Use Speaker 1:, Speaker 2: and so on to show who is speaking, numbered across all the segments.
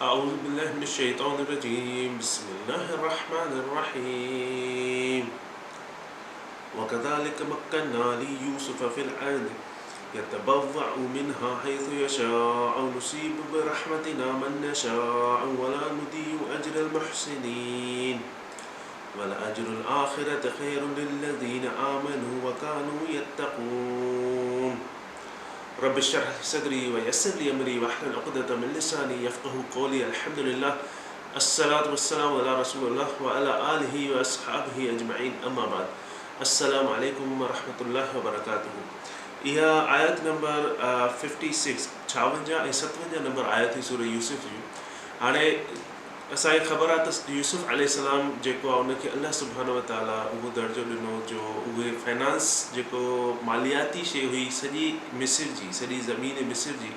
Speaker 1: اعوذ بالله من الشيطان الرجيم بسم الله الرحمن الرحيم وڪذلڪ مڪنا ليوسف في الارض يتبوأ منها حيث يشاء نصيب برحمتنا من نشاء ولا نضيع اجر المحسنين ولأجر الآخرة خير للذين آمنوا وڪانوا يتقون رب اشرح لي صدري ويسر لي امري واحلل عقدة من لساني يفقهوا قولي الحمد لله الصلوة والسلام علي رسول الله وعلي آله واصحابه اجمعين اما بعد السلام عليڪم ورحمة الله وبرڪاته اها آيت نمبر ففٽي سڪس، ڇاونجاهه ۽ ستونجاهه نمبر آيت هئي سورة يوسف جي. هاڻي اسان کي خبر آهي ته يوسف عليه السلام جيڪو آهي ان کي الله سبحانه وتعاليٰ اهو درجو ڏنو جو اهي فنانس جيڪو مالياتي شيء هئي سڄي مصر جي سڄي زمين مصر جي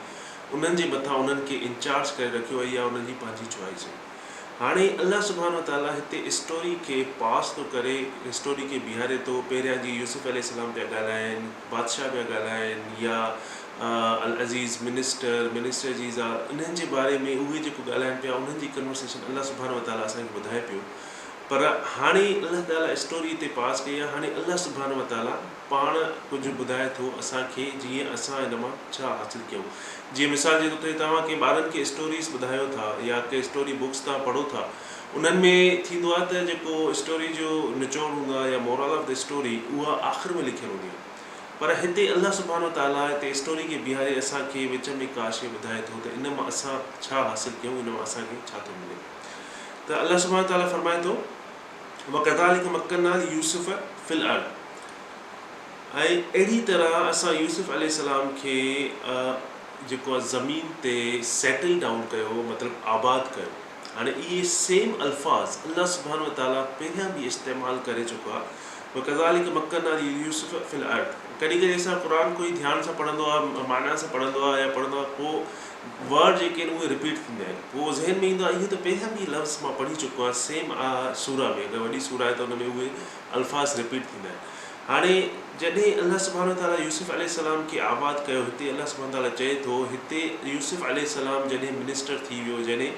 Speaker 1: انهن جي مٿان انهن کي انچارج ڪري رکيو ۽ اها انهن جي پنهنجي چوائس هئي. هاڻي الله سبحانه وتعاليٰ هتي اسٽوري کي پاس ٿو ڪري اسٽوري کي بيهاري ٿو پهريان جيئن يوسف عليه السلام پيا ڳالهائن بادشاهه پيا ڳالهائن يا العزيز منسٽر، منسٽر جي زال، انهن جي باري ۾ اهي جيڪو ڳالهائن پيا انهن جي ڪنورسيشن الله سبحانه وتعاليٰ اسان کي ٻڌائي پيو پر هاڻي الله تعاليٰ اسٽوري هتي پاس ڪئي آهي هاڻي الله سبحانه وتعاليٰ پاڻ ڪجهه ٻڌائي ٿو اسان کي جيئن اسان ان مان ڇا حاصل ڪيون جيئن مثال جي طور تي توهان ڪنهن ٻارن کي اسٽوريز ٻڌايو ٿا يا ڪي اسٽوري بڪس توهان پڙهو ٿا انهن ۾ ٿيندو آهي ته جيڪو اسٽوري جو نچوڙ هوندو آهي يا مورال آف the story اها آخر ۾ لکيل هوندي آهي پر هتي الله سبحانه وتعاليٰ هتي اسٽوري کي بيهاري اسان کي وچ ۾ ڪا شيء ٻڌائي ٿو ته ان مان اسان ڇا حاصل ڪيون ان مان اسان کي ڇا ٿو ملي ته الله سبحانه وتعاليٰ فرمائي ٿو وڪذالڪ مڪنا ليوسف في الارض ۽ اهڙي طرح اسان يوسف عليه السلام کي جيڪو آهي زمين تي سيٽل ڊائون ڪيو مطلب آباد ڪيو هاڻي اهي سيم الفاظ الله سبحانه وتعاليٰ پهريان به استعمال ڪري چڪو آهي وڪذالڪ مڪنا ليوسف في الارض ڪڏهن ڪڏهن اسان قرآن ڪوئي ڌيان سان پڙهندو آهي معنيٰ سان پڙهندو آهي يا پڙهندو آهي پوء ورڊ جيڪي آهن اهي رپيٽ ٿيندا آهن پوء ذهن ۾ ايندو آهي اهو ته پهريان به لفظ مان پڙهي چڪو آهيان سيم سورة ۾ اگر وڏي سورة آهي ته ان ۾ اهي الفاظ رپيٽ ٿيندا آهن هاڻي جڏهن الله سبحانه وتعاليٰ يوسف عليه السلام کي آباد ڪيو هتي الله سبحانه وتعاليٰ چئي ٿو هتي يوسف عليه السلام جڏهن منسٽر ٿي ويو جڏهن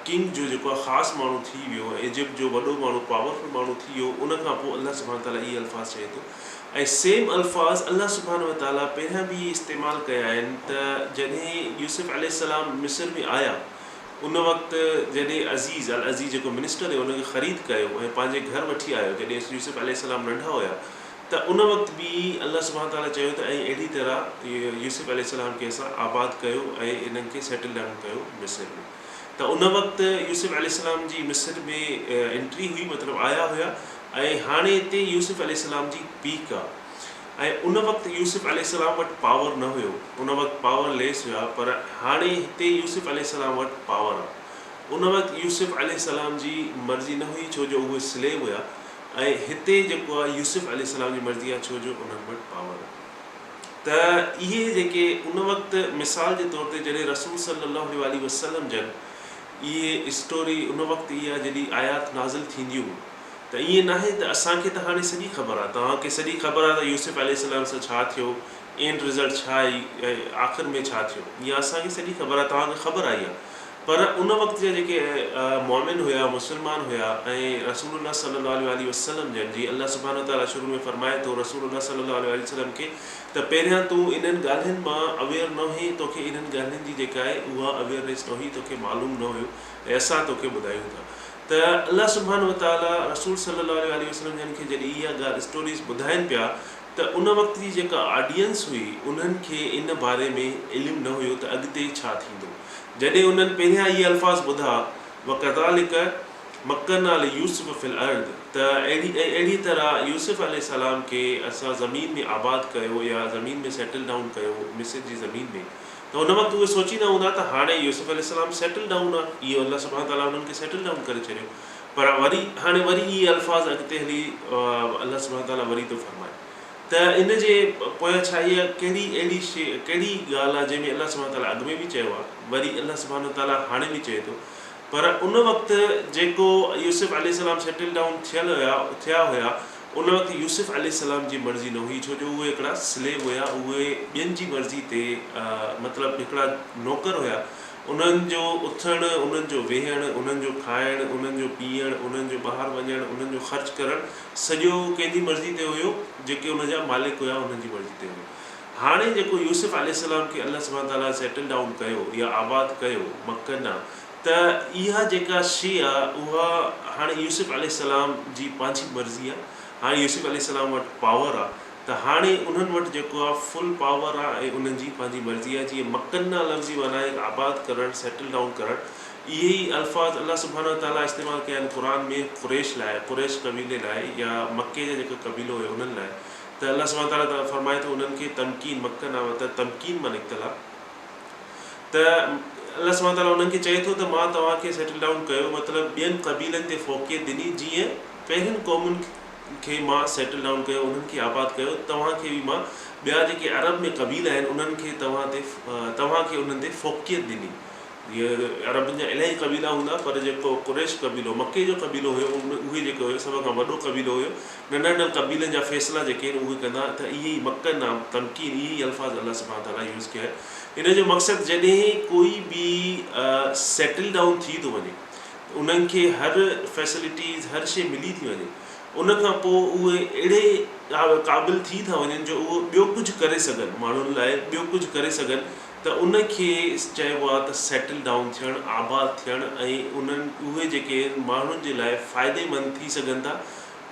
Speaker 1: ڪنگ جو جيڪو آهي خاص ماڻهو ٿي ويو ۽ ايجپٽ جو وڏو ماڻهو پاورفل ماڻهو ٿي ويو ان کان پوء الله سبحانه وتعاليٰ اهي الفاظ چئي ٿو ۽ سيم الفاظ الله سبحانه وتعاليٰ پهريان به استعمال ڪيا آهن ته جڏهن يوسف عليه السلام مصر ۾ آيا ان وقت جڏهن عزيز، العزيز جيڪو منسٽر هيو ان کي خريد ڪيو ۽ پنهنجي گهر وٺي آيو جڏهن يوسف عليه السلام ننڍا هيا ته ان وقت به الله سبحانه وتعاليٰ چيو ته ۽ اهڙي طرح يوسف عليه السلام کي اسان آباد ڪيو ۽ انهن کي سيٽل ڊائون ڪيو مصر ۾ ته ان وقت يوسف عليه السلام جي مصر ۾ انٽري هئي مطلب آيا هيا ۽ هاڻي هتي يوسف عليه السلام جي پيڪ آ ۽ ان وقت يوسف عليه السلام وٽ پاور نه هيو ان وقت پاور ليس هيا پر هاڻي هتي يوسف عليه السلام وٽ پاور آ ان وقت يوسف عليه السلام جي مرضي نه هئي ڇو جو اهي سليو هيا ۽ هتي جيڪو آ يوسف عليه السلام جي مرضي آ ڇو جو انهن وٽ پاور آ ته اهي جيڪي ان وقت مثال جي طور تي جڏهن رسول صلي الله عليه واٰله وسلم جن اهي اسٽوري ان وقت اها جڏهن آيات نازل ٿينديون ته ائين ناهي ته اسان کي ته هاڻي سڄي خبر آهي، توهان کي سڄي خبر آهي ته يوسف عليه السلام سان ڇا ٿيو، اينڊ رزلٽ ڇا آئي ۽ آخر ۾ ڇا ٿيو، اها اسان کي سڄي خبر آهي، توهان کي خبر آهي اها. پر ان وقت جا جيڪي مؤمن هيا، مسلمان هيا ۽ رسول الله صلي الله عليه واٰله وسلم جن جي الله سبحانه وتعالٰي شروع ۾ فرمائي ٿو رسول الله صلي الله عليه واٰله وسلم کي ته پهريان تون انهن ڳالهين مان اويئر نه هئين، توکي انهن ڳالهين جي جيڪا آهي اها اويئرنيس نه هئي، توکي معلوم نه هيو ۽ اسان توکي ٻڌايون ٿا. ته الله سبحانه وتعاليٰ رسول صلي الله عليه واٰله وسلم جن کي جڏهن اها ڳالهه اسٽوريز ٻڌائين پيا ته ان وقت جي جيڪا آڊينس هئي انهن کي ان باري ۾ علم نه هيو ته اڳتي ڇا ٿيندو جڏهن انهن پهريان اهي الفاظ ٻڌا وڪذالڪ مڪنا ليوسف في الارض ته اهڙي ۽ اهڙي طرح يوسف عليه السلام کي اسان زمين ۾ آباد ڪيو يا زمين ۾ سيٽل ڊائون ڪيو مصر جي زمين ۾ ته ان وقت اهي سوچيندا هوندا ته هاڻي يوسف عليه السلام سيٽل ڊائون آ، اهو الله سبحانه وتعاليٰ انهن کي سيٽل ڊائون ڪري ڇڏيو. پر وري هاڻي وري اهي الفاظ اڳتي هلي الله سبحانه وتعاليٰ وري ٿو فرمائي ته ان جي پويان ڇا اها ڪهڙي اهڙي شيء ڪهڙي ڳالهه آ جنهن ۾ الله سبحانه وتعاليٰ اڳ ۾ به چيو آ وري الله سبحانه وتعاليٰ هاڻي به چئي ٿو پر ان وقت جيڪو يوسف عليه السلام سيٽل ڊائون ٿيل هيا ٿيا هيا ان وقت يوسف عليه السلام جي مرضي نه هئي ڇو جو اهي هڪڙا سليو هيا اهي ٻين جي مرضي تي مطلب هڪڙا نوڪر هيا انهن جو اٿڻ، انهن جو ويهڻ، انهن جو کائڻ، انهن جو پيئڻ، انهن جو ٻاهر وڃڻ، انهن جو خرچ ڪرڻ سڄو ڪنهن جي مرضي تي هيو؟ جيڪي ان جا مالڪ هيا انهن جي مرضي تي هيو. هاڻي جيڪو يوسف عليه السلام کي الله سبحانه وتعاليٰ سيٽل ڊائون ڪيو يا آباد ڪيو مڪنا ته اها جيڪا شيء آ اها هاڻي يوسف عليه السلام جي پنهنجي مرضي آ. هاڻي يوسف عليه السلام وٽ پاور آ ته هاڻي انهن وٽ جيڪو آ فل پاور آ ۽ انهن جي پنهنجي مرضي آ جيئن مڪنا لفظ جي معنيٰ آهي آباد ڪرڻ سيٽل ڊائون ڪرڻ اهي ئي الفاظ الله سبحانه وتعاليٰ استعمال ڪيا آهن قرآن ۾ قريش لاء قريش قبيلي لاء يا مڪي جا جيڪو قبيلو هيو انهن لاء ته الله سبحانه وتعاليٰ فرمائي ٿو انهن کي تمڪين مڪنا مطلب تمڪين مان نڪتل آ ته الله سبحانه وتعاليٰ انهن کي چئي ٿو ته مان توهان کي سيٽل ڊائون ڪيو مطلب ٻين قبيلن تي فوقيت ڏني جيئن پهرين قومن کي مان سيٽل ڊائون ڪيو انهن کي آباد ڪيو توهان کي به مان ٻيا جيڪي عرب ۾ قبيلا آهن انهن کي توهان تي توهان کي انهن تي فوقيت ڏني جيئن عربن جا الاهي قبيلا هوندا پر جيڪو قريش قبيلو مڪي جو قبيلو هيو اهي جيڪو هيو سڀ کان وڏو قبيلو هيو ننڍن ننڍن قبيلن جا فيصلا جيڪي آهن اهي ڪندا ته اهي ئي مڪنا تمڪين اهي ئي الفاظ الله سبحانه وتعاليٰ يوز ڪيا آهن ان جو مقصد جڏهن ڪوئي به سيٽل ڊائون ٿي ٿو وڃي انهن کي هر فيسلٽيز هر شي ملي ٿي وڃي ان کان پوء اهي اهڙي قابل ٿي ٿا وڃن جو اهو ٻيو ڪجهه ڪري سگهن ماڻهن لاء ٻيو ڪجهه ڪري سگهن ته ان کي چئبو آهي ته سيٽل ڊائون ٿيڻ آباد ٿيڻ ۽ انهن اهي جيڪي ماڻهن جي لاء فائديمند ٿي سگهن ٿا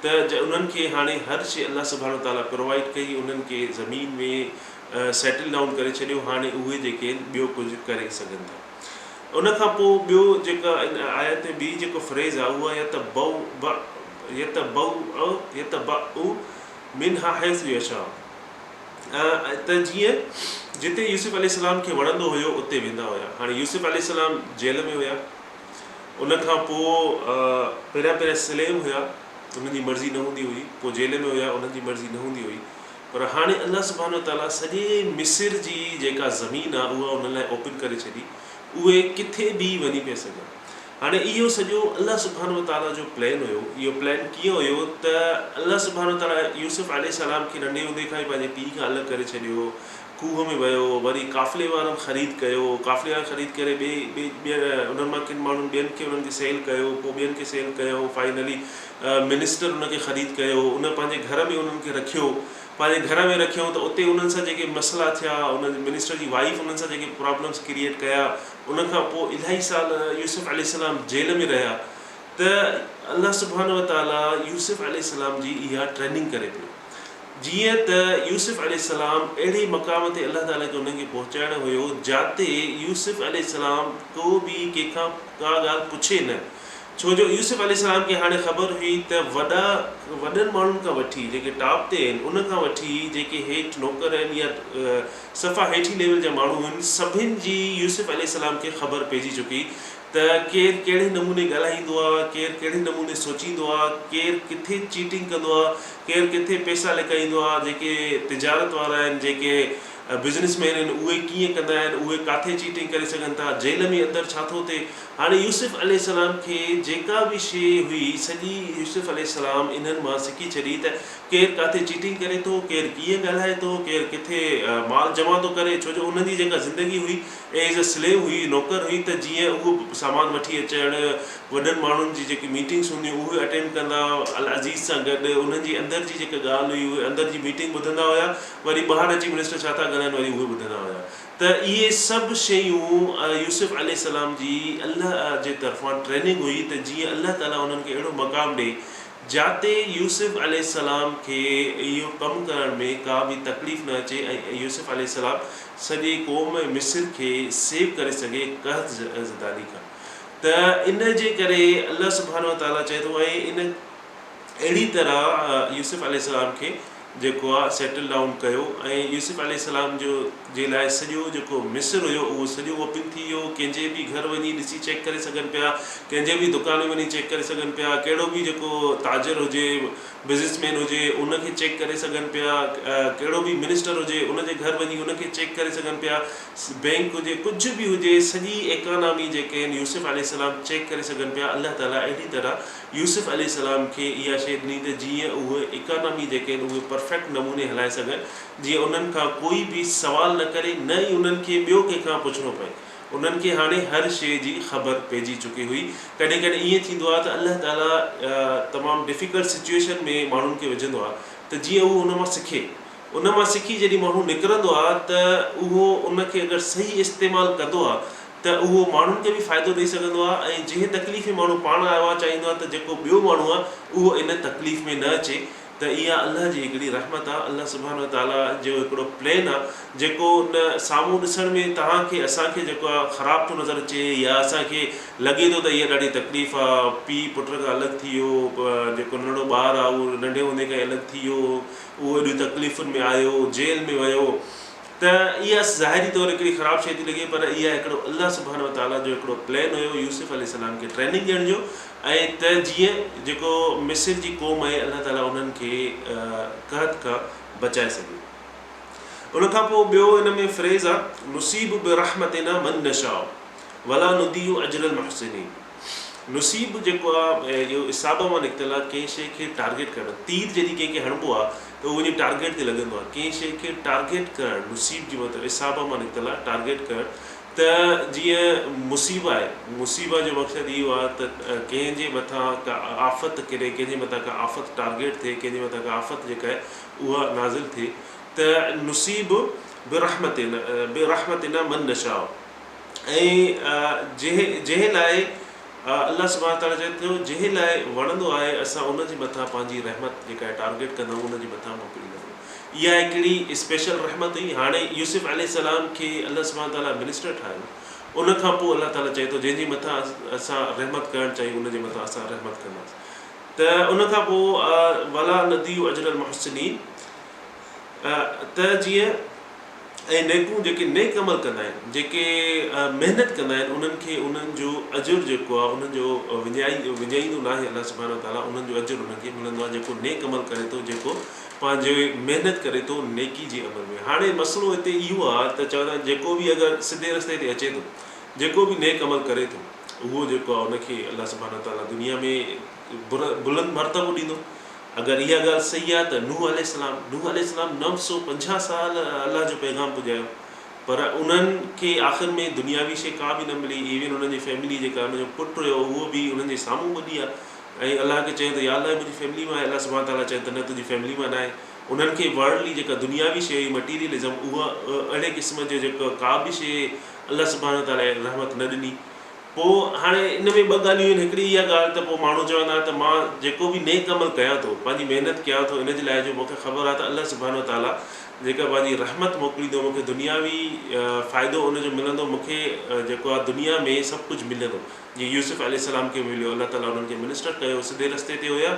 Speaker 1: ته انهن کي هاڻي هر شي الله سبحانه وتعاليٰ پرووائيڊ ڪئي انهن کي زمين ۾ سيٽل ڊائون ڪري ڇڏيو هاڻي اهي جيڪي آهن ٻيو ڪجهه ڪري سگهن ٿا. ان کان پوء ٻيو جيڪا ان آيت ۾ ٻي جيڪو فريز آهي اهو آهي يتبوء يتبوء يتبوء منها حيث يشاء ته جيئن جتي يوسف عليه السلام کي وڻندو هيو اتي ويندا هيا. هاڻي يوسف عليه السلام جيل ۾ هيا ان کان پوء پهريان پهريان سليم هيا انهن جي مرضي نه هوندي هئي پوء جيل ۾ هيا انهن جي مرضي نه هوندي هئي پر هاڻي الله سبحانه وتعاليٰ سڄي مصر جي جيڪا زمين آهي اها انهن لاء اوپن ڪري ڇڏي، اهي ڪٿي به وڃي پيا سگهن. هاڻي اهو سڄو الله سبحانه وتعاليٰ جو پلان هيو. اهو پلان ڪيئن هيو ته الله سبحانه وتعاليٰ يوسف عليه السلام کي ننڍي هوندي کان ئي پنهنجي پيء کان الڳ ڪري ڇڏيو، کوهه ۾ ويو، وري قافلي وارن خريد ڪيو، قافلي وارن خريد ڪري ٻئي ٻئي ٻين انهن مان ڪن ماڻهن ٻين کي انهن کي سيل ڪيو، پوء ٻين کي سيل ڪيو، فائنلي منسٽر ان کي خريد ڪيو، ان پنهنجي گهر ۾ انهن کي رکيو، پنهنجي گهر ۾ رکيو ته اتي انهن سان جيڪي مسئلا ٿيا، ان منسٽر جي وائيف انهن سان جيڪي پرابلمس ڪريئيٽ ڪيا، ان کان پوء الاهي سال يوسف عليه السلام جيل ۾ رهيا ته الله سبحانه وتعاليٰ يوسف عليه السلام جي اها ٽريننگ ڪري پيو. جيئن ته يوسف عليه السلام اهڙي مقام تي الله تعاليٰ کي انهن کي پهچائڻو هيو جاتي يوسف عليه السلام ڪو به ڪنهن کان ڪا ڳالهه پڇي نه ڇو جو يوسف عليه السلام کي هاڻي خبر هئي ته وڏا وڏن ماڻهن کان وٺي جيڪي ٽاپ تي آهن ان کان وٺي جيڪي هيٺ نوڪر آهن يا صفا هيٺين ليول جا ماڻهو آهن سڀن جي يوسف عليه السلام کي خبر پئجي چڪي ته ڪير ڪهڙي نموني ڳالهائيندو آ، ڪير ڪهڙي نموني سوچيندو آ، ڪير ڪٿي چيٽنگ ڪندو آ، ڪير ڪٿي پئسا لڪائيندو آ، جيڪي تجارت وارا آهن، جيڪي بزنس مين آهن اهي ڪيئن ڪندا آهن، اهي ڪاٿي چيٽنگ ڪري سگهن ٿا، جيل ۾ اندر ڇا ٿو ٿئي. هاڻي يوسف عليه السلام کي جيڪا به شيء هئي سڄي يوسف عليه السلام انهن مان سکي ڇڏي ته ڪير ڪاٿي چيٽنگ ڪري ٿو، ڪير ڪيئن ڳالهائي ٿو، ڪير ڪٿي مال جمع ٿو ڪري، ڇو جو انهن جي جيڪا زندگي هئي ايز اي سليو هئي، نوڪر هئي ته جيئن اهو سامان وٺي اچڻ، وڏن ماڻهن جي جيڪي ميٽنگس هونديون اهي اٽينڊ ڪندا، العزيز سان گڏ انهن جي اندر جي جيڪا ڳالهه هئي اهي اندر جي ميٽنگ ٻڌندا هيا، وري ٻاهر اچي منسٽر ڇا ٿا ڳالهائن وري اهي ٻڌندا هيا ته اهي سڀ شيون يوسف عليه السلام جي الله جي طرفان ٽريننگ هئي ته جيئن الله تعالي انهن کي اهڙو مقام ڏئي جاتي يوسف عليه السلام کي اهو ڪم ڪرڻ ۾ ڪا به تڪليف نه اچي ۽ يوسف عليه السلام سڄي قوم ۽ مصر کي سيو ڪري سگهي قحط زداني کان ته ان جي ڪري الله سبحانه وتعاليٰ چئي ٿو ۽ ان اهڙي طرح يوسف عليه السلام کي جيڪو آ سيٽل ڊائون ڪيو ۽ يوسف عليه السلام جو جي لاء سڄو جيڪو مصر هيو اهو سڄو اوپن ٿي ويو ڪنهن جي به گهر وڃي ڏسي چيڪ ڪري سگهن پيا ڪنهن جي به دڪان ۾ وڃي چيڪ ڪري سگهن پيا ڪهڙو به جيڪو تاجر هجي بزنس مين هجي ان کي چيڪ ڪري سگهن پيا ڪهڙو به منسٽر هجي ان جي گهر وڃي ان کي چيڪ ڪري سگهن پيا بينڪ هجي ڪجهه به هجي سڄي ايڪانامي جيڪي آهن يوسف عليه السلام چيڪ ڪري سگهن پيا الله تعالي اهڙي طرح يوسف عليه السلام کي اها شيء ڏني ته جيئن اهي ايڪانامي جيڪي آهن اهي پرفيڪٽ نموني هلائي سگهن جيئن انهن کان ڪوئي به سوال نه ڪري نه ئي انهن کي ٻيو ڪنهن کان پڇڻو پئي. انهن کي هاڻي هر شيء جي خبر پئجي چڪي هئي. ڪڏهن ڪڏهن ائين ٿيندو آهي ته الله تعاليٰ تمام ڊفيڪلٽ سچوئيشن ۾ ماڻهن کي وجهندو آهي ته جيئن هو ان مان سکي. ان مان سکي جڏهن ماڻهو نڪرندو آهي ته اهو ان کي اگر صحيح استعمال ڪندو آهي ته اهو ماڻهن کي به فائدو ڏئي سگهندو آهي ۽ جنهن تڪليف ۾ ماڻهو پاڻ آيو آهي چاهيندو آهي ته جيڪو ٻيو ماڻهو آهي اهو ان تڪليف ۾ نه اچي ته اها الله جي هڪڙي رحمت آهي الله سبحانه وتعاليٰ جو هڪڙو پلين آهي جيڪو نه سامهون ڏسڻ ۾ توهان کي اسان کي جيڪو آهي خراب ٿو نظر اچي يا اسان کي لڳي ٿو ته اها ڏاڍي تڪليف آهي پيء پٽ کان الڳ ٿي ويو جيڪو ننڍڙو ٻار آهي اهو ننڍي هوندي کان ئي الڳ ٿي ويو اهو ايڏيون تڪليفن ۾ آيو جيل ۾ ويو ته اها ظاهري طور هڪڙي خراب شيء ٿي لڳي پر اها هڪڙو الله سبحانه وتعاليٰ جو هڪڙو پلان هيو يوسف عليه السلام کي ٽريننگ ڏيڻ جو ۽ ته جيئن جيڪو مصر جي قوم آهي الله تعاليٰ انهن کي قحط کان بچائي سگهي. ان کان پوء ٻيو ان ۾ فريز آ نصيب برحمتنا من نشاء ولا نضيع اجر المحسنين نصيب جيڪو آ اهو اصابه مان نڪتل آ ڪنهن شيء کي ٽارگيٽ ڪرڻ تير جڏهن ڪنهن کي هڻبو آ ته اهو وڃي ٽارگيٽ تي لڳندو آ ڪنهن شيء کي ٽارگيٽ ڪرڻ نصيب جي مطلب اصابه مان نڪتل آ ٽارگيٽ ڪرڻ ته جيئن مصيبه آهي مصيبه جو مقصد اهو آ ته ڪنهن جي مٿان ڪا آفت ڪري ڪنهن جي مٿان ڪا آفت ٽارگيٽ ٿئي ڪنهن جي مٿان ڪا آفت جيڪا آهي اها نازل ٿئي ته نصيب برحمتنا برحمتنا من نشاء ۽ جنهن جنهن لاء الله سبحانه وتعاليٰ چئي ٿو جنهن لاء وڻندو آهي اسان ان جي مٿان پنهنجي رحمت جيڪا آهي ٽارگيٽ ڪندا آهيون ان جي مٿان موڪليندا آهيون اها هڪڙي اسپيشل رحمت هئي هاڻي يوسف عليه السلام کي الله سبحانه وتعاليٰ منسٽر ٺاهيو ان کان پوء الله تعاليٰ چئي ٿو جنهن جي مٿان اسان رحمت ڪرڻ چاهيون ان جي مٿان اسان رحمت ڪنداسين ته ان کان پوء ولا نضيع اجر المحسنين ته جيئن ۽ نيڪون جيڪي نيڪ عمل ڪندا آهن، جيڪي محنت ڪندا آهن انهن کي انهن جو اجر جيڪو آهي انهن جو وڃائي وڃائيندو ناهي الله سبحانه وتعاليٰ انهن جو اجر انهن کي ملندو آهي جيڪو نيڪ عمل ڪري ٿو جيڪو پنهنجي محنت ڪري ٿو نيڪي جي عمل ۾ هاڻي مسئلو هتي اهو آهي ته چوندا آهن جيڪو به اگر سڌي رستي تي اچي ٿو جيڪو به نيڪ عمل ڪري ٿو اهو جيڪو آهي ان کي الله سبحانه وتعاليٰ دنيا ۾ بلند مرتبو ڏيندو اگر اها ڳالهه صحيح آهي ته نوح عليه السلام، نوح عليه السلام 950 سال الله جو پيغام پڄايو پر انهن کي آخر ۾ دنياوي شيء ڪا به نه ملي ايون انهن جي فيملي جيڪا انهن جو پٽ هيو اهو به انهن جي سامهون ٻڏي آ ۽ الله کي چيو ته يا الله هي منهنجي فيملي مان آهي الله سبحانه وتعاليٰ چيو ته نه تنهنجي فيملي مان ناهي انهن کي ورلڊلي جيڪا دنياوي شيء هئي مٽيريلزم اها اهڙي قسم جو جيڪو ڪا به شيء الله سبحانه وتعاليٰ رحمت نه ڏني پوء هاڻي ان ۾ ٻه ڳالهيون آهن، هڪڙي اها ڳالهه ته پوء ماڻهو چوندا ته مان جيڪو به نيڪ عمل ڪيان ٿو، پنهنجي محنت ڪيان ٿو ان جي لاء جو مون کي خبر آهي ته الله سبحانه وتعاليٰ جيڪا پنهنجي رحمت موڪليندو مون کي دنياوي فائدو ان جو ملندو مون کي جيڪو آهي دنيا ۾ سڀ ڪجهه ملندو جيئن يوسف عليه السلام کي مليو الله تعاليٰ انهن کي منسٽر ڪيو سڌي رستي تي هيا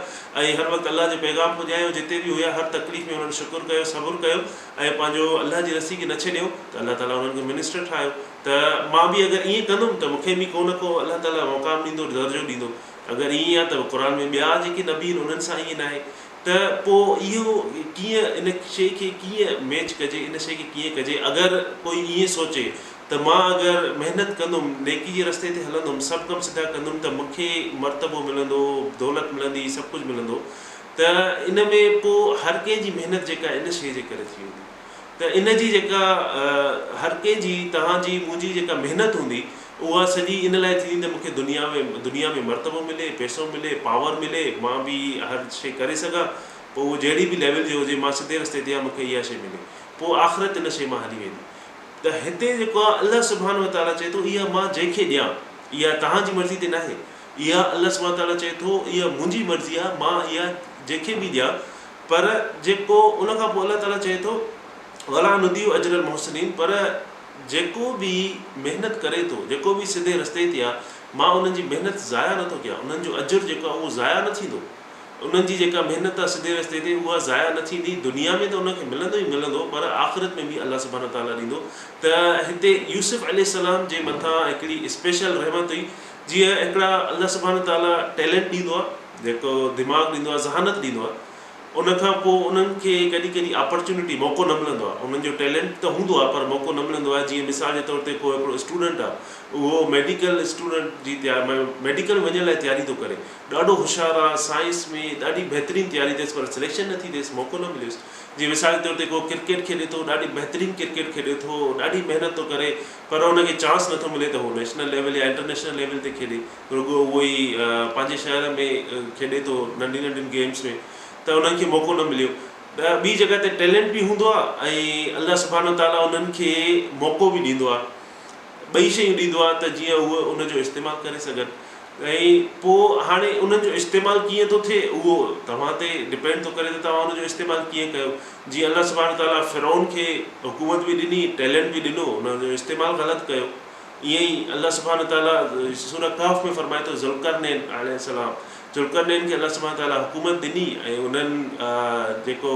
Speaker 1: ۽ هر وقت الله جو پيغام پڄايو جتي به هيا هر تڪليف ۾ انهن شڪر ڪيو صبر ڪيو ۽ پنهنجو الله جي رسي کي نه ڇڏيو ته الله تعاليٰ انهن کي منسٽر ٺاهيو ته مان به اگر ائين ڪندم ته مون کي به ڪو نه ڪو الله تعاليٰ مقام ڏيندو درجو ڏيندو. اگر ائين آهي ته قرآن ۾ ٻيا جيڪي نبي آهن انهن سان ائين ناهي ته پوء اهو ڪيئن ان شيء کي ڪيئن ميچ ڪجي ان شيء کي ڪيئن ڪجي اگر ڪوئي ائين سوچي ته مان اگر محنت ڪندم نيڪي جي رستي تي هلندم سڀ ڪم سڌا ڪندم ته مون کي مرتبو ملندو دولت ملندي سڀ ڪجهه ملندو ته ان ۾ پوء هر ڪنهن جي محنت جيڪا ان شيء جي ڪري ٿي ويندي. ته ان جي جيڪا هر ڪنهن جي توهان جي منهنجي جيڪا محنت هوندي اها سڄي ان لاء ٿيندي ته مون کي دنيا ۾ دنيا ۾ مرتبو ملي پئسو ملي پاور ملي مان به هر شيء ڪري سگهان پوء اهو جهڙي به ليول جو هجي مان سڌي رستي تي آهيان مون کي اها شيء ملي پوء آخرت ان شيء مان هلي ويندي ته هتي جيڪو آهي الله سبحانه وتعاليٰ چئي ٿو اها مان جنهن کي ڏيان اها توهان جي مرضي تي ناهي اها الله سبحانه وتعاليٰ چئي ٿو اها منهنجي مرضي آهي مان اها جنهن کي به ڏيان پر جيڪو ان کان پوء الله تعاليٰ چئي ٿو ولا نضيع اجر المحسنين پر جيڪو به محنت ڪري ٿو جيڪو به سڌي رستي تي آهي مان انهن جي محنت ضايع نه ٿو ڪيان انهن جو اجر جيڪو آهي اهو ضايع نه ٿيندو انهن جي جيڪا محنت آهي سڌي رستي تي اها ضايع نه ٿيندي دنيا ۾ ته انهن کي ملندو ئي ملندو پر آخرت ۾ به الله سبحانه وتعاليٰ ڏيندو ته هتي يوسف عليه السلام جي مٿان هڪڙي اسپيشل رحمت هئي جيئن هڪڙا الله سبحانه وتعاليٰ ٽيلنٽ ڏيندو آهي جيڪو دماغ ڏيندو آهي ذهانت ڏيندو آهي ان کان پوء انهن کي ڪڏهن ڪڏهن آپرچونٽي موقعو نه ملندو آهي انهن جو ٽيلنٽ ته هوندو آهي پر موقعو نه ملندو آهي جيئن مثال جي طور تي ڪو هڪڙو اسٽوڊنٽ آهي اهو ميڊيڪل اسٽوڊنٽ جي ميڊيڪل وڃڻ لاء تياري ٿو ڪري ڏاڍو هوشيار آهي سائنس ۾ ڏاڍي بهترين تياري اٿس پر سليڪشن نه ٿي ٿئيس موقعو نه مليس جيئن مثال جي طور تي ڪو ڪرڪيٽ کيڏي ٿو ڏاڍي بهترين ڪرڪيٽ کيڏي ٿو ڏاڍي محنت ٿو ڪري پر ان کي چانس نٿو ملي ته هو نيشنل ليول يا انٽرنيشنل ليول تي کيڏي رڳو اهو ئي پنهنجي شهر ۾ کيڏي ٿو ننڍي ننڍين گيمز ۾ ته انهن کي موقعو نه مليو ته ٻي جڳهه تي ٽيلنٽ به هوندو آهي ۽ الله سبحانه وتعاليٰ انهن کي موقعو به ڏيندو آهي ٻئي شيون ڏيندو آهي ته جيئن هو ان جو استعمال ڪري سگهن ۽ پوء هاڻي انهن جو استعمال ڪيئن ٿو ٿئي اهو توهان تي ڊپينڊ ٿو ڪري ته توهان ان جو استعمال ڪيئن ڪيو جيئن الله سبحانه وتعاليٰ فرعون کي حڪومت به ڏني ٽيلنٽ به ڏنو ان جو استعمال غلط ڪيو ائين ئي الله سبحانه وتعاليٰ سورة ڪهف ۾ فرمائي ٿو ذوالقرنين عليه السلام ذوالقرنين کي الله سبحانه وتعاليٰ حڪومت ڏني ۽ انهن جيڪو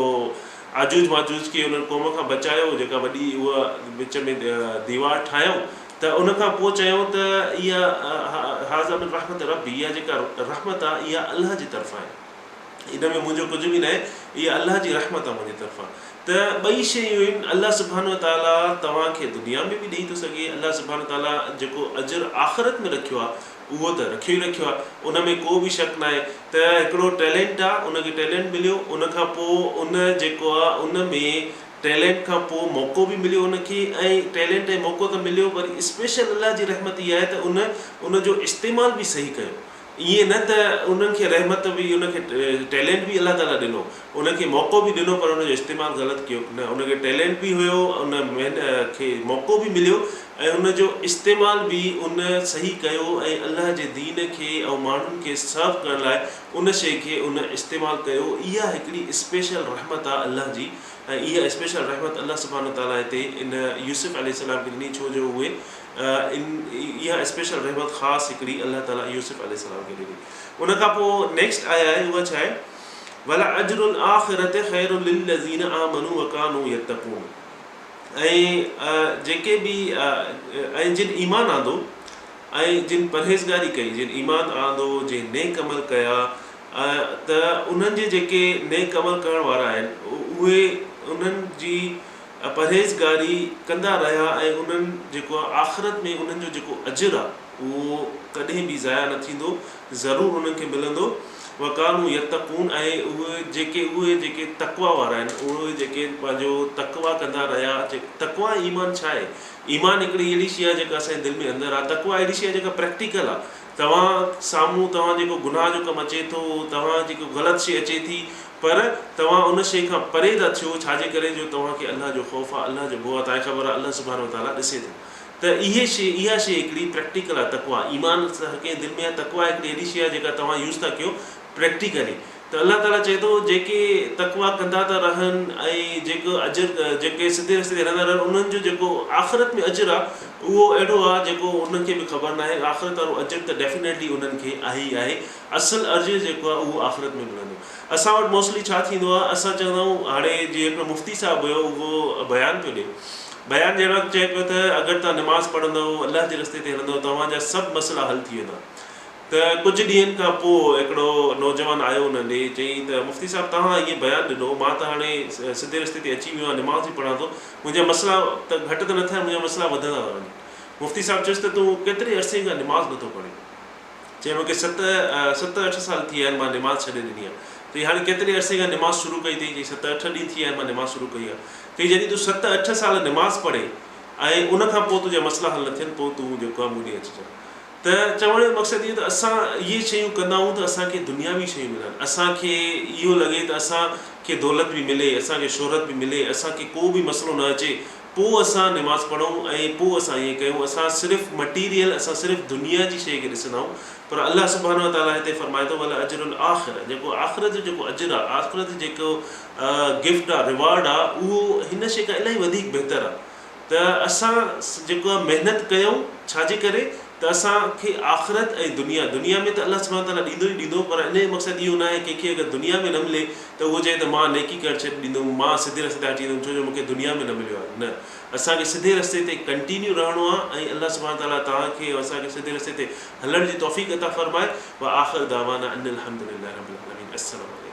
Speaker 1: آجوج ماجوج کي انهن قوم کان بچايو جيڪا وڏي اها وچ ۾ ديوار ٺاهيائون ته ان کان پوء چيائون ته اها هذا من رحمت ربي اها جيڪا رحمت آهي اها الله جي طرفان آهي ان ۾ منهنجو ڪجهه به ناهي اها الله جي رحمت آهي منهنجي طرفان ته ٻئي شيون آهن الله سبحانه وتعاليٰ توهان کي دنيا ۾ به ڏئي ٿو سگهي الله سبحانه وتعاليٰ جيڪو اجر آخرت ۾ رکيو آهي اهو ته رکيو ئي رکيو آهي ان ۾ ڪو به شڪ ناهي ته هڪڙو ٽيلنٽ آهي ان کي ٽيلنٽ مليو ان کان پوء ان جيڪو آهي ان ۾ ٽيلنٽ کان پوء موقعو به مليو ان کي ۽ ٽيلنٽ ۽ موقعو ته مليو وري اسپيشل الله جي رحمت اها آهي ته ان ان جو استعمال به صحيح ڪيو ائين نه ته انهن کي رحمت به ان کي ٽيلنٽ به الله تعالي ڏنو ان کي موقعو به ڏنو پر ان جو استعمال غلط ڪيو نه ان کي ٽيلنٽ به هيو ان کي موقعو به مليو ۽ ان جو استعمال به ان صحيح ڪيو ۽ الله جي دين کي ۽ ماڻهن کي سرو ڪرڻ لاء ان شيء کي ان استعمال ڪيو اها هڪڙي اسپيشل رحمت آهي الله جي ۽ اها اسپيشل رحمت الله سبحانه وتعالي هتي ان يوسف عليه السلام کي ڏني ڇو جو اهي ان اها اسپيشل رحمت خاص هڪڙي الله تعالي يوسف عليه السلام کي ڏني ان کان پوء نيڪسٽ آيا آهي اها ڇا آهي ولاجر الاخرة خير للذين آمنوا وڪانوا يتقون ۽ جيڪي به ۽ جن ايمان آندو ۽ جن پرهيزگاري ڪئي جن ايمان آندو جن نيڪ عمل ڪيا ته انهن جي جيڪي نيڪ عمل ڪرڻ وارا آهن اهي انهن جي پرهيزگاري ڪندا رهيا ۽ انهن جيڪو آهي آخرت ۾ انهن جو جيڪو اجر آهي اهو ڪڏهن به ضايع نه ٿيندو ضرور انهن کي ملندو وڪانو يتقون ۽ اهي جيڪي اهي جيڪي تقويٰ وارا آهن اهي جيڪي پنهنجو تقويٰ ڪندا رهيا تقويٰ ۽ ايمان ڇا آهي ايمان هڪڙي اهڙي شيء آهي جيڪا اسان جي دل ۾ اندر آهي تقويٰ اهڙي شيء آهي جيڪا پريڪٽيڪل آهي توهان سامهون توهان جيڪو گناهه جو ڪم اچي ٿو توهان جيڪو غلط شيء اچي ٿي پر توهان ان شيء کان پري ٿا ٿيو ڇا جي ڪري جو توهان کي الله جو خوف آهي الله جو ڀؤ آهي توهان کي خبر آهي الله سبحانه وتعاليٰ ڏسي ٿو ته اهي شيء اها شيء هڪڙي پريڪٽيڪل آهي تقويٰ ايمان هر ڪنهن دل ۾ آهي تقويٰ هڪڙي اهڙي شيء آهي جيڪا توهان يوز ٿا ڪيو پريڪٽيڪلي ته الله تعاليٰ چئي ٿو جيڪي تقويٰ ڪندا ٿا رهن ۽ جيڪو اجر جيڪي سڌي رستي تي هلندا رهن انهن جو جيڪو آخرت ۾ اجر آهي اهو اهڙو آهي جيڪو انهن کي به خبر ناهي آخرت وارو اجر ته ڊيفينيٽلي انهن کي آهي ئي آهي اصل اجر جيڪو آهي اهو آخرت ۾ ملندو. اسان وٽ موسٽلي ڇا ٿيندو آهي اسان چوندا آهيون هاڻي جيئن هڪڙو مفتي صاحب هيو اهو بيان پيو ڏي بيان ڏيڻ وقت چئي پيو ته اگر توهان نماز پڙهندؤ الله جي رستي تي هلندؤ توهان جا سڀ مسئلا حل ٿي ويندا ته ڪجهه ڏينهن کان پوء هڪڙو نوجوان آيو ان ڏي چيائين ته مفتي صاحب توهان ائين بيان ڏنو مان ته هاڻي سڌي رستي تي اچي ويو آهيان نماز به پڙهان ٿو منهنجا مسئلا ته گهٽ ته نه ٿيا منهنجا مسئلا وڌندا ٿا وڃن مفتي صاحب چيس ته تون ڪيتري عرصي کان نماز نٿو پڙهين چيائين مون کي ست اٺ سال ٿي ويا آهن مان نماز ڇڏي ڏني آهي. چيائين هاڻي ڪيتري عرصي کان نماز شروع ڪئي اٿئي؟ چيائين ست اٺ ڏينهن ٿي ويا آهن مان نماز شروع ڪئي آهي. چيائين جڏهن تون ست اٺ سال نماز پڙهين ۽ ان کان پوء تنهنجا مسئلا حل نه ٿين پوء تون جيڪو آهي مون ڏي اچجان. ته چوڻ جو مقصد اهو ته اسان اهي شيون ڪندا آهيون ته اسان کي دنياوي شيون ملن اسان کي اهو لڳي ته اسان کي دولت به ملي اسان کي شهرت به ملي اسان کي ڪو به مسئلو نه اچي پوء اسان نماز پڙهون ۽ پوء اسان ائين ڪيون، اسان صرف مٽيريل، اسان صرف دنيا جي شيء کي ڏسندا آهيون، پر الله سبحانه وتعاليٰ هتي فرمائي ٿو ولاجر الاخرة جيڪو آخرت جو جيڪو اجر آهي، آخرت جو جيڪو گفٽ آهي، ريوارڊ آهي، اهو هن شيء کان الاهي وڌيڪ بهتر آهي ته اسان جيڪو آهي محنت ڪيون ڇا جي ڪري ته اسان کي آخرت ۽ دنيا، دنيا ۾ ته الله سبحانه وتعاليٰ ڏيندو ئي ڏيندو پر ان جو مقصد اهو ناهي ڪنهن کي اگر دنيا ۾ نه ملي ته اهو چئي ته مان نيڪي ڪرڻ ڇڏي ڏيندم، مان سڌي رستي تان هٽي ويندم ڇو جو مون کي دنيا ۾ نه مليو آهي. نه، اسان کي سڌي رستي تي ڪنٽينيو رهڻو آهي ۽ الله سبحانه وتعاليٰ توهان کي ۽ اسان کي سڌي رستي تي هلڻ جي توفيق عطا فرمائي. واخر دعوانا ان الحمد لله رب العالمين. السلام عليڪم.